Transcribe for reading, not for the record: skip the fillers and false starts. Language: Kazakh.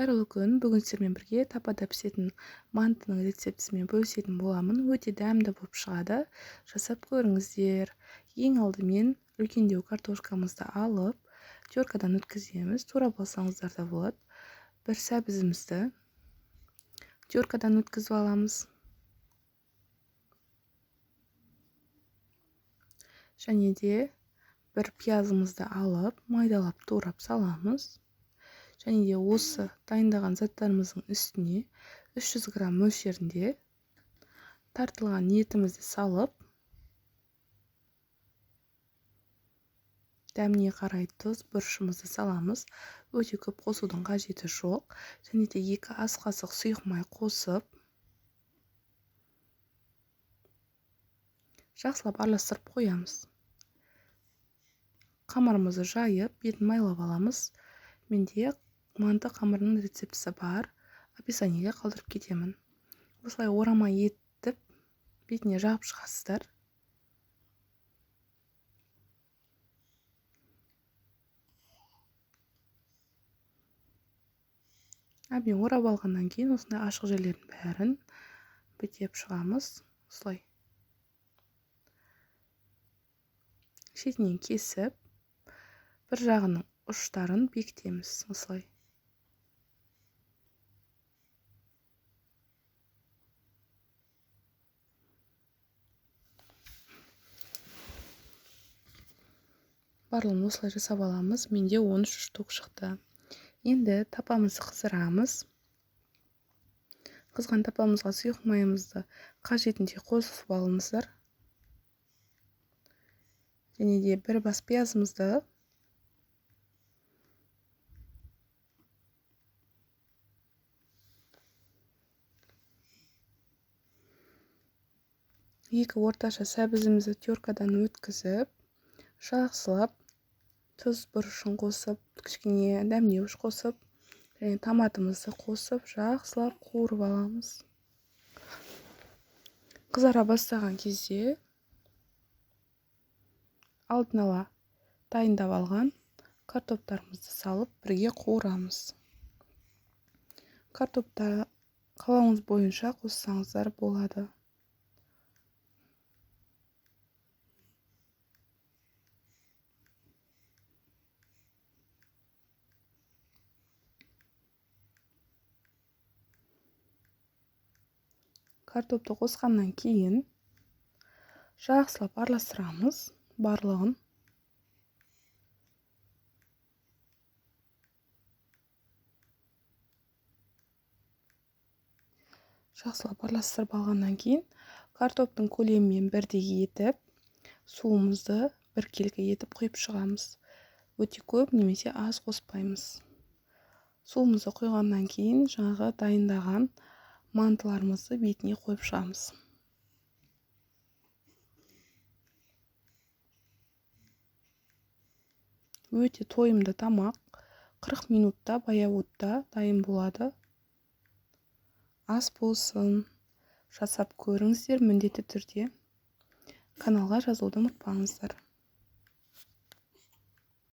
Қайырлы күн. Бүгін сіздермен бірге тапада пісетін мантының рецептісімен бөлісетін боламын. Өте дәмді болып шығады. Жасап көріңіздер. Ең алдымен үлкендеу картошкамызды алып, теркадан өткіземіз. Турап алсаңыздар да болады. Бір сәбізімізді теркадан өткізіп аламыз. Және де бір пиязымызды алып, майдалап турап саламыз. Және де осы дайындаған заттарымыздың үстіне 300 грамм мөлшерінде тартылған етімізді салып, дәміне қарай тұз, бұрышымызды саламыз. Өте көп қосудың қажеті жоқ. Және де 2 ас қасық сұйық май қосып, жақсылап араластырып қоямыз. Қамырымызды жайып, бетін майлап аламыз. Менде манты қамырының рецептісі бар, описаниеге қалдырып кетемін. Осылай орама етіп, бетіне жағып шығасыздар. Әбден орап алғаннан кейін осындай ашық жерлердің бәрін бітеп шығамыз. Осылай шетінен кесіп, бір жағының ұштарын бекітеміз осылай. Барлығын осылай жасап аламыз. Менде 13 штук шықты. Енді тапамызды қыздырамыз. Қызған тапамызға сұйық майымызды қажетінше қосып алыңыздар. Және де бір бас пиязымызды екі орташа сәбізімізді теркадан өткізіп, жақсылап тұз бұрышын қосып, кішкене дәмдеуіш қосып, және томатымызды қосып, жақсылап қуырып аламыз. Қызара бастаған кезде алдын ала дайындап алған картоптарымызды салып, бірге қуырамыз. Картопты қалауыңыз бойынша қоссаңыздар болады. Картопты қосқаннан кейін жақсылап араластырамыз барлығын. Жақсылап араластырып алғаннан кейін картоптың көлемімен бірдей етіп, суымызды біркелкі етіп құйып шығамыз. Өте көп немесе аз қоспаймыз. Суымызды құйғаннан кейін жаңағы дайындаған мантыларымызды бетіне қойып шығамыз. Өте тойымды тамақ, 40 минутта баяу отта дайын болады. Ас болсын. Жасап көріңіздер, міндетті түрде каналға жазылуды ұмытпаңыздар.